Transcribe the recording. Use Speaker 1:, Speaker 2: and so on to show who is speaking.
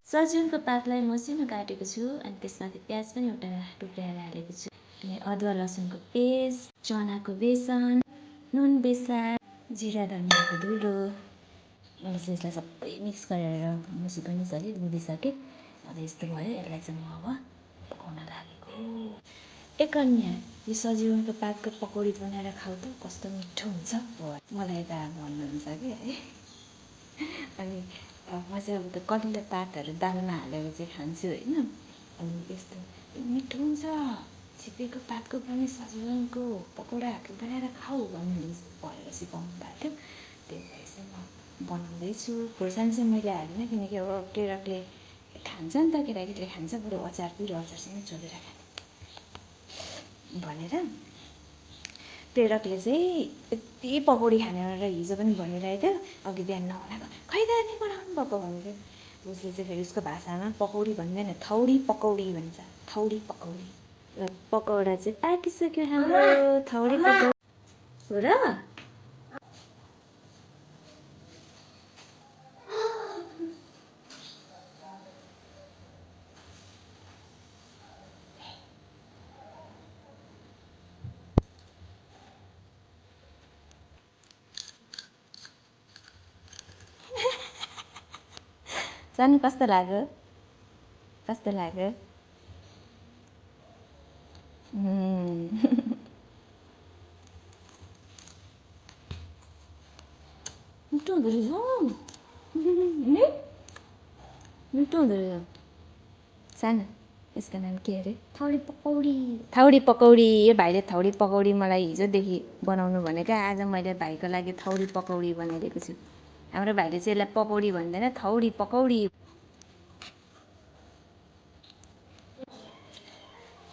Speaker 1: सजुनको पातलाई मसिनो काटेको छु अनि त्यसमाथि प्याज पनि एउटा टुक्राएर हालेको छु अनि अदुवा लसुनको पेस्ट, चनाको बेसन, नुन बेसार, जिरा धनियाँको धुलो यसलाई सबै मिक्स गरेर मुसी पनि सरी धुलिसकेँ। अब यस्तो भयो। यसलाई चाहिँ म अब पकाउन लागेको। ए कन्या, यो सजिवनको पातको पकौडी बनाएर खाऊ त कस्तो मिठो हुन्छ। मलाई त भन्नुहुन्छ कि है। अनि म चाहिँ अब त कलिलो पातहरू दालमा हालेर चाहिँ खान्छु होइन। अनि यस्तो मिठो हुन्छ छिप्पिएको पातको पनि सजिवनको पकौडाहरू बनाएर खाऊ भन्ने भनेर सिकाउनु भएको थियो। त्यही भएर चाहिँ म बनाउँदैछु। खोर्सानी चाहिँ मैले हालिनँ किनकि अब प्रेरकले खान्छ नि त, केटाकेटीले खान्छ, बरु अचार पिरो अचारसँग चोलेर खाने भनेर प्रेरकले चाहिँ यति पकौडी खाने भनेर हिजो पनि भनिरहेको थियो। अघि बिहान नबनाएको खै त नि बनाउनु भएको भन्थ्यो। उसले चाहिँ फेरि उसको भाषामा पकौडी भन्दैन, थौडी पकौडी भन्छ। थौडी पकौडी पकौडा चाहिँ पाकिसक्यो हाम्रो थौडी पकौडी हो र। सानो कस्तो लाग्यो? कस्तो लाग्यो? मिठो हुँदो रहेछ नि, मिठो हुँदो रहेछ। सानो यसको नाम के अरे? थौडी पकौडी। थौडी पकौडी। यो भाइले थौडी पकौडी मलाई हिजोदेखि बनाउनु भनेको। आज मैले भाइको लागि थौडी पकौडी बनाइदिएको छु। हाम्रो भाइले चाहिँ यसलाई पकौडी भन्दैन, थौडी पकौडी